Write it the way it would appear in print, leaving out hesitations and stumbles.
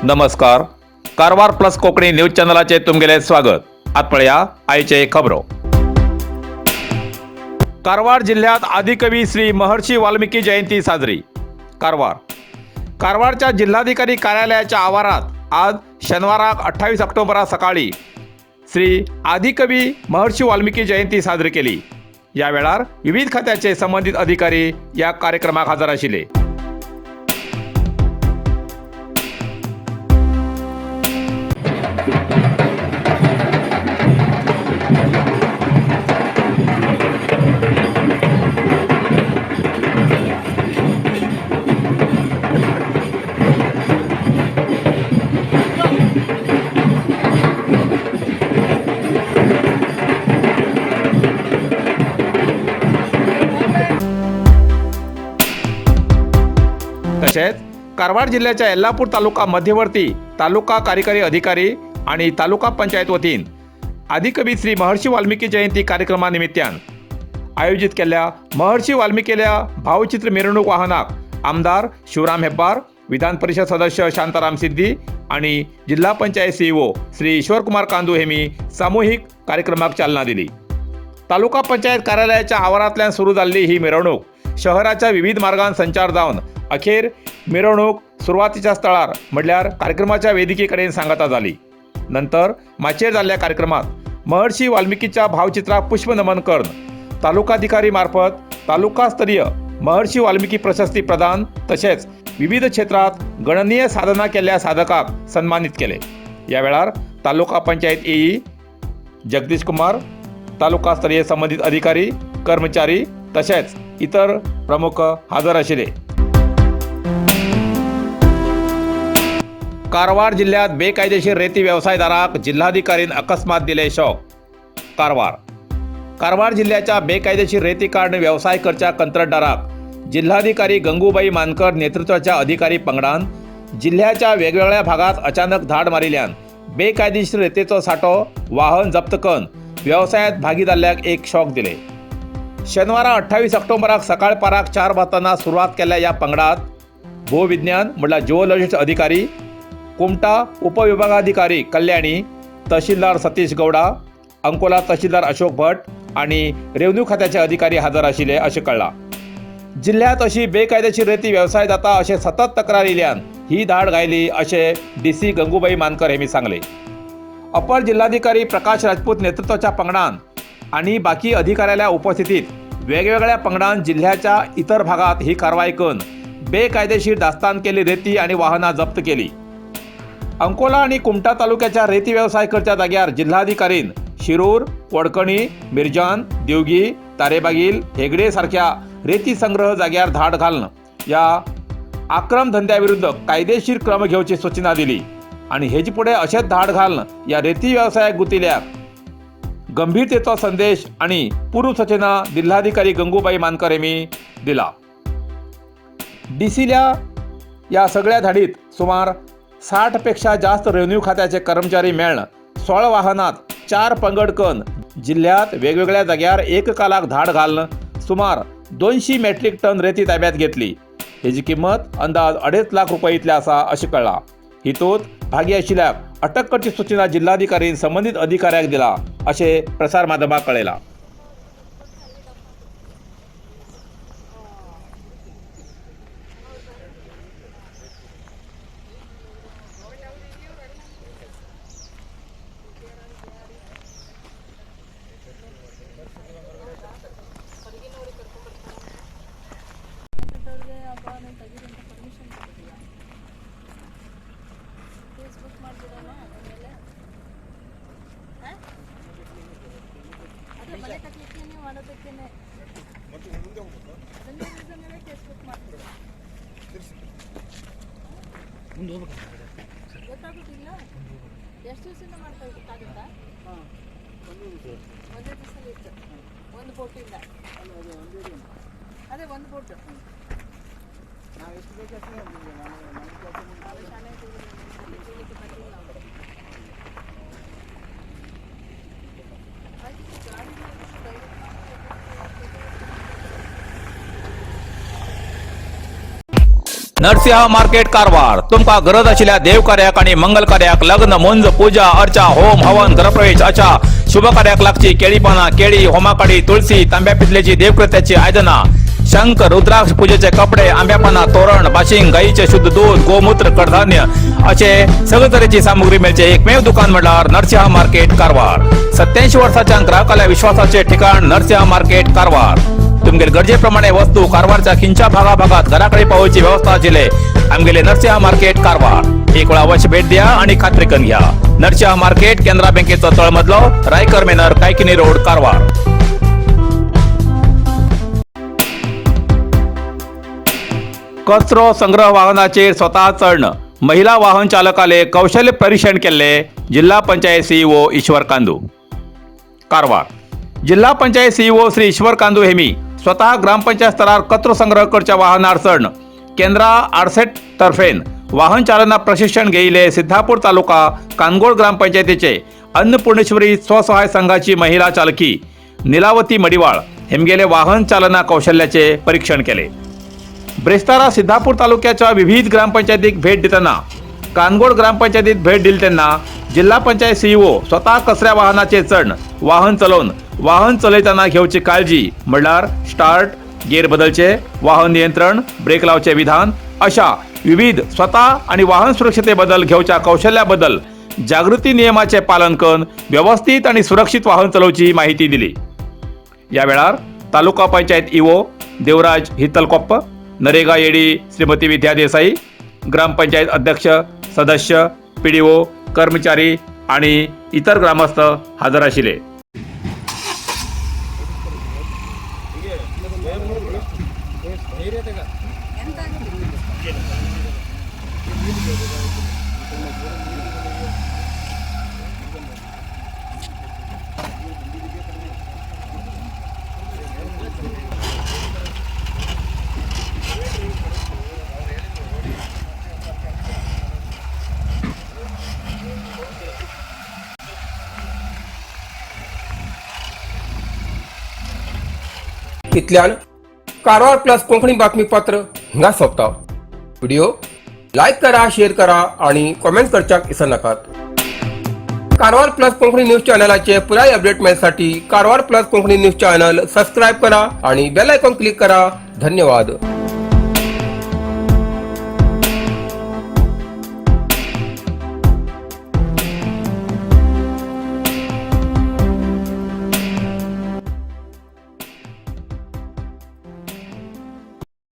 नमस्कार, Karwar plus Konkani news चॅनलाचे तुमगेले स्वागत. आत पळया आयचे खबरो. कारवार जिल्ह्यात आदिकवी श्री महर्षी वाल्मिकी जयंती साजरी. कारवार. कारवारच्या जिल्हाधिकारी कार्यालयाच्या आवारात आज शनिवाराक 28 ऑक्टोबरा सकाळी श्री आदिकवी महर्षी वाल्मिकी जयंती साजरी केली. या वेळार विविध खात्याचे संबंधित अधिकारी या कार्यक्रमाक हजर आशिल्ले. तसेच कारवार जिल्ह्याच्या येल्लापूर तालुका मध्यवर्ती तालुका कार्यकारी अधिकारी आणि तालुका पंचायत वतीन आदिकवी श्री महर्षी वाल्मिकी जयंती कार्यक्रमानिमित्तान आयोजित केल्ल्या महर्षी वाल्मिकील्या भावचित्र मिरवणूक वाहनाक आमदार शिवराम हेब्बार, विधान परिषद सदस्य शांताराम सिद्धी आणि जिल्हा पंचायत सीईओ श्री ईश्वरकुमार कांदू हेमी सामूहिक कार्यक्रमाक चालना दिली. तालुका पंचायत कार्यालयाच्या आवारांतल्यान सुरू जाल्ली ही मिरवणूक शहराच्या विविध मार्गान संचार जावन अखेर मिरवणूक सुरवातीच्या स्थळार म्हणल्यार कार्यक्रमाच्या वेदिके कडेन सांगाता जाली. नंतर माचयेर जाल्ल्या कार्यक्रमात महर्षी वाल्मिकीच्या भावचित्राक पुष्पनमन करून तालुकाधिकारी मार्फत तालुका स्तरीय महर्षी वाल्मिकी प्रशस्ती प्रदान तशेंच विविध क्षेत्रात गणनीय साधना केल्ल्या साधकाक सन्मानित केले. या वेळार तालुका पंचायत एई जगदीश कुमार, तालुका स्तरीय संबंधित अधिकारी, कर्मचारी तसेच इतर प्रमुख हजर आशिल्ले. कारवार जिल्ह्यात बेकायदेशीर रेती व्यवसायदाराक जिल्हाधिकारीन अकस्मात दिले शॉक. कारवार. कारवार जिल्ह्याच्या बेकायदेशीर रेती काढणी व्यवसाय करच्या कंत्राटदाराक जिल्हाधिकारी गंगूबाई मानकर नेतृत्वाच्या अधिकारी पंगडान जिल्ह्याच्या वेगवेगळ्या भागात अचानक धाड मारिल्ल्यान बेकायदेशीर रेतीचो साठो, वाहन जप्त करून व्यवसायात भागी जाल्ल्याक एक शॉक दिले. शनिवारा 28 ऑक्टोबराक सकाळ पाराक 4 वरांना सुरवात केल्ल्या या पंगडात भूविज्ञान म्हटल्यार जिओलॉजिस्ट अधिकारी, कुमटा उपविभागाधिकारी कल्याणी, तहसीलदार सतीश गौडा, अंकोला तहसीलदार अशोक भट आणि रेव्हन्यू खात्याचे अधिकारी हजर आशिल्ले अशें कळ्ळां. जिल्ह्यात अशी बेकायदेशीर रेती व्यवसाय जाता अशें सतत तक्रार येयल्यान ही धाड घायली अशें डीसी गंगूबाई मानकर हेमी सांगले. अपर जिल्हाधिकारी प्रकाश राजपूत नेतृत्वाच्या पंगडान आणि बाकी अधिकाऱ्याच्या उपस्थितीत वेगवेगळ्या पंगडान जिल्ह्याच्या इतर भागात ही कारवाई करून बेकायदेशीर दास्तान केली रेती आणि वाहनां जप्त केली. अंकोला आणि कुमठा तालुक्याच्या रेती व्यवसाय करच्या जाग्यार जिल्हाधिकारीन शिरूर, वडकणी, मिरजान, देवगी, तारेबागील, हेगडे सारख्या रेती संग्रह जाग्यार धाड घालून या आक्रम धंद्याविरुद्ध कायदेशीर क्रम घेवची सूचना दिली आणि हेजे फुडें अशेंच धाड घालून या रेती व्यवसायाक गुतिल्याक गंभीरतेचो संदेश आणि पूर्व सूचना जिल्हाधिकारी गंगूबाई मानकर यांनी दिला. डीसील्या या सगळ्या धाडीत सुमार 60 पेक्षा जास्त रेव्हन्यू खात्याचे कर्मचारी मेळ्ळ 16 वाहनात 4 पंगड कन जिल्ह्यात वेगवेगळ्या जाग्यार एककालाक धाड घालून सुमार 200 मेट्रीक टन रेती ताब्यात घेतली. हेजी किंमत अंदाज 2.5 लाख रुपये इतले आसा अशें कळ्ळां. हितूत भागी आशिल्ल्याक अटक करची सूचना जिल्हाधिकारीन संबंदीत अधिकाऱ्याक दिला अशें प्रसार माध्यमाक कळयलां. ಅವ್ರಿಗೆ ಹಬ್ಬ ನಾನು ತೆಗೀರಿ ಅಂತ ಪರ್ಮಿಷನ್ ಕೊಟ್ಟಿದ್ದೀಯ? ಕೇಸ್ ಬುಕ್ ಮಾಡಿಬಿಡೋಣ ಆಮೇಲೆ. ಹಾಂ, ಅದೇ ಮನೆ ಕಟ್ಟಲಿಕ್ಕೇನೆ ಮಾಡೋದಕ್ಕೇನೆ. ಅದನ್ನೇ ರೀಸನ್ ಹೇಳಿ ಕೇಸ್ ಬುಕ್ ಮಾಡ್ತೀವಿ. ಗೊತ್ತಾಗೋದಿಲ್ಲ. ಎಷ್ಟು ದಿವಸದಿಂದ ಮಾಡ್ತಾ ಗೊತ್ತಾಗುತ್ತಾ? ಒಂದೇ ದಿವಸದಲ್ಲಿ ಇತ್ತು ಒಂದು ಬೋಟಿಂದ. ಅದೇ ಒಂದು ಬೋಟ್. ನಾವು ಎಷ್ಟು ಬೇಕು ಅಷ್ಟೇ ನಮಗೆ ಮನೆ ಕೆಲಸ. ನಾವೇ ಶಾಲೆ ಅಲ್ಲಿ ಕೇಳಲಿಕ್ಕೆ ಬರ್ಲಿಲ್ಲ ನಾವು. ಆಯ್ತು, ಗಾಡಿ ಡೈರೆಕ್ಟ್. नरसिंह मार्केट कारवार. तुमकां गरज आशिल्ल्या देवकार्याक आणि मंगल कार्याक, लग्न, मुंज, पूजा अर्चा, होम हवन, गृहप्रवेश अशा शुभ कार्याक लागची केळी पानां, केळी, होमाकाडी, तुळसी, तांब्या पितलेची देवकृत्याची आयदनां, शंख, रुद्राक्ष, पूजेचे कपडे, आंब्या पानां, तोरण, बाशिंग, गाईचे शुद्ध दूध, गोमूत्र, कडधान्य असे सगळे तरेची सामुग्री मेळचे एकमेव दुकान म्हणल्यार नरसिंह मार्केट कारवार. 87 वर्साच्या ग्राहकाल्या विश्वासाचे ठिकाण नरसिंह मार्केट कारवार. तुमगेले गरजेप्रमाणे वस्तू कारवारच्या खिंच्या भागाभागात घराकडे पावोवची व्यवस्था आशिल्ले आमगेले नरसिंह मार्केट कारवार. एक वेळा अवश्य भेट द्या आणि खात्री करून घ्या. नरसिंह मार्केट, केनरा बँकेचो तळमजलो, रायकर मेनर, कायकिनी रोड, कारवार. कचरो संग्रह वाहनाचेर स्वतः चढणं महिला वाहन चालकाले कौशल्य परीक्षण केल्ले जिल्हा पंचायत सीईओ ईश्वर कांदू. कारवार जिल्हा पंचायत सीईओ श्री ईश्वर कांदू हेमी स्वतः ग्रामपंचायत स्तरार कचरो संग्रह करच्या वाहनार चढण केंद्रा आरसेट तर्फेन वाहन चालना प्रशिक्षण घेयिले सिद्धापूर तालुका कानगोड ग्रामपंचायतीचे अन्नपूर्णेश्वरी स्वसहाय संघाची महिला चालकी निलावती मडिवाळ हेमगेले वाहन चालना कौशल्याचे परीक्षण केले. ब्रेस्तारा सिद्धापूर तालुक्याच्या विविध ग्रामपंचायतीक भेट दितना कानगोड ग्रामपंचायतीत भेट दिली तेन्ना जिल्हा पंचायत सीईओ स्वतः कचऱ्या वाहनाचे चढ वाहन चलोवन वाहन चलयतना घेवची काळजी म्हणल्यार स्टार्ट, गेअर बदलचे, वाहन नियंत्रण, ब्रेक लावचे विधान अशा विविध स्वतः आणि वाहन सुरक्षतेबद्दल घेवच्या कौशल्याबद्दल जागृती नियमाचे पालन करून व्यवस्थित आणि सुरक्षित वाहन चलोवची माहिती दिली. या वेळार तालुका पंचायत इओ देवराज हितलकोप्प, नरेगा एडी श्रीमती विद्या देसाई, ग्रामपंचायत अध्यक्ष, सदस्य, पीडीओ, कर्मचारी आणि इतर ग्रामस्थ हजर आशिल्ले. ఎంత? इतल्यान कारवार प्लस कोंकणी बातमीपत्र हिंगा सोंपता. व्हिडिओ लायक करा, शेअर करा आणि कॉमेंट करच्याक विसरनाकात. कारवार प्लस कोंकणी न्यूज चॅनलाचे पुराय update मेळसाठी Karwar plus Konkani news channel subscribe करा आणि बेल आयकॉन क्लिक करा. धन्यवाद.